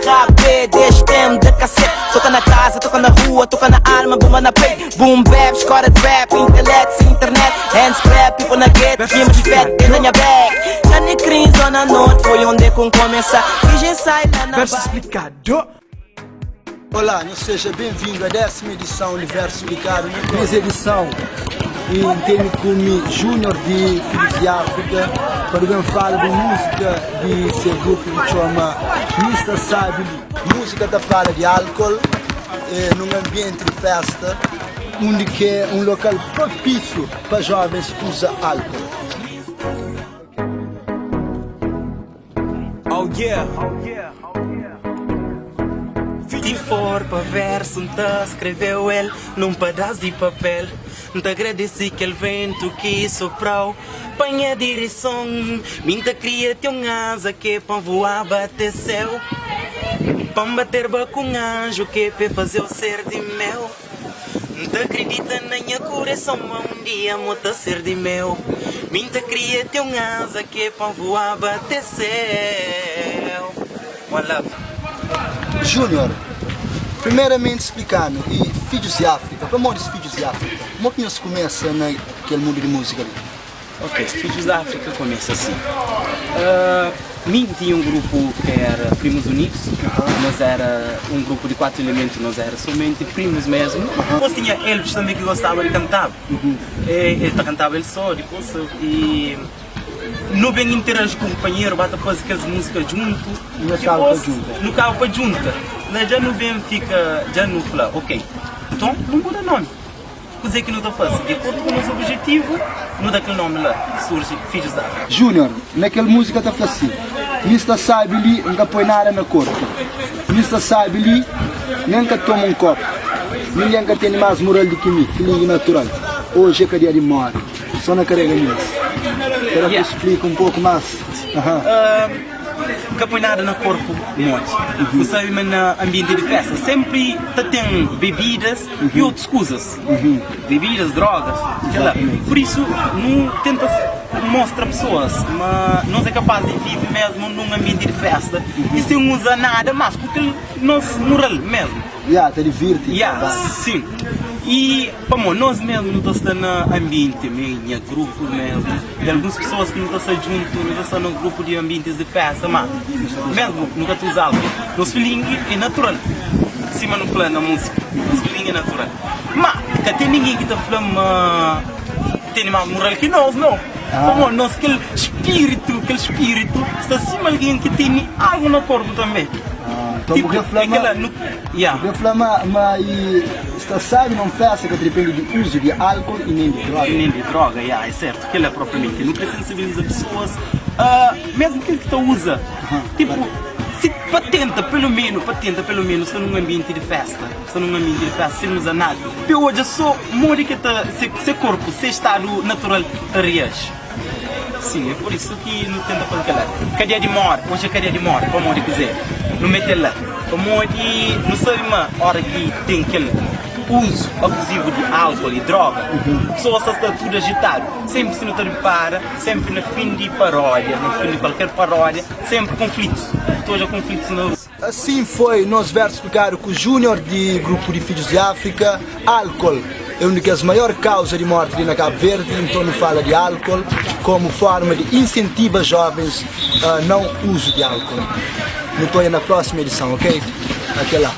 RAP, desde tempo de cassete. Toca na casa, toca na rua, toca na alma, bomba na peito. Boom bap, escola de rap, intelecto, internet. Hands clap, people na gate, rimas fat, dentro da minha bag. Canicrim, zona norte, foi onde com começa. DJ sai lá na Verso base. explicado. Olá, nhos seja ben-vindu a désimu edison di Versu Explikadu. Nes edison, N tene ku mi Junior di Filhos di Áfrika pa nu ben fala di un múzika di se grupu ki txoma Mista Sabi Li. Múzika ta fala di álkol nun anbienti di festa undi ki é un lokal propísiu pa jovens uza álkol. Oh yeah. Si for pa versu N ta skreveu el nun padás di papel N ta agradese kel ventu ki soprau pa nha direson Mi N ta kria te un aza ke pa N voaba te séu Pa N baterba ku un anju ke pe fazeu ser di meu N ta kridita na nha kureson ma un dia mo ta ser di meu Mi N ta kria te un aza ke pa N voaba te séu One love. Junior, primeramenti splika-nu e Fidjus di Afrika, pamodi Fidjus di Afrika? Mo ki nhos kumesa na kel mundu di muzika li? Ok, Fidjus di Afrika kumesa si, Mi N tinha un grupu ki era Primos Unidos, nos era un grupu di 4 elementu, nos era somenti primus mesmu. Dipôs tinha Elvis tanbe ki gostaba di kantaba, el ta kantaba el só, dipôs i nu ben interaji ku kunpanheru, ba ta faze kes múzika djuntu, dipôs nu kaba pa djunta, la dja nu ben fika, dja nu fla ok, nton nu muda nómi. Kuzê ki nu ta faze? Di akordu ku nos obijetivu, nu da kel nómi la, surji Fidjus di Áfrika. Junior, na kel múzika ta fla si, Mi sta sabi li, N ka poi nada na korpu. Mi sta sabi li, nen N ka toma un kopu. Ningen ka tene más mural di ki mi, filingi natural. Oji é ka dia di móre, sô na karega nhos. Ta da pa splika un poku más? Aham. Ka poi nada na korpu modi. Bu sabe ma na anbienti di festa senpri ta ten bebidas i otus kuzas, bebidas, drogas, kel-la. Pur isu, nu tenta mostra pesoas ma nos é kapaz di vive mesmu nun anbienti di festa i sen uza nada mas ku kel nos mural mesmu. Ya, ta divirti. Ya, sin. I pamodi nos mesmu nu ta sta na anbienti, mi, nha grupu mesmu. Di alguns pesoas ki nu ta sta djuntu, nu ta sta na grupu di anbientis di festa, má mésmu nu ka ta uza álkol. Nos feeling é natural, sima nu fla na múzika, nos feeling é natural. Má ka ten ningen ki ta fla ma tene más mural ki nos, nau. Pamodi nos kel spiritu, kel spiritu sta sima algen ki tene algu na korpu tanbê. Nton bu krê fla ma, bu krê fla ma, ma i sta sábi na un festa ka ta dipende di uzu di álkol i nen di droga. Nen di droga, ya, é sértu. Kel-la propriamenti. Nu krê sensibiliza pesoas, mésmu kel ki ta uza, tipu, si pa tenta pelu menu, pa tenta pelu menu sta nun anbienti di festa, sta nun anbienti di festa sen uza nada, pa e odja sô modi ki ta se se korpu, se stadu natural ta reaji. Sin, é pur isu ki nu tenta faze kel-la. Ka dia di móre, oji é ka dia di móre, pamodi kuzê? Nu mete-l la pamodi nu sabe ma óra ki ten kel. Uzu abuzivu di álkol i droga, pesoas ta sta tudu ajitadu. Sénpri si nu ta ripara, sénpri na fin di paródia, na fin di kualker paródia, sénpri konflitus. Bu ta odja konflitus na rua. Assim foi nos versu splikadu ku Junior di grupu di Fidjus di Áfrika, álkol é un di kes maior kauza di morti li na Kabu Verdi, nton nu fala di álkol komu forma di insentiva jovens a não uzu di álkol. Nu ta odja na próxima edison, ok? Até lá.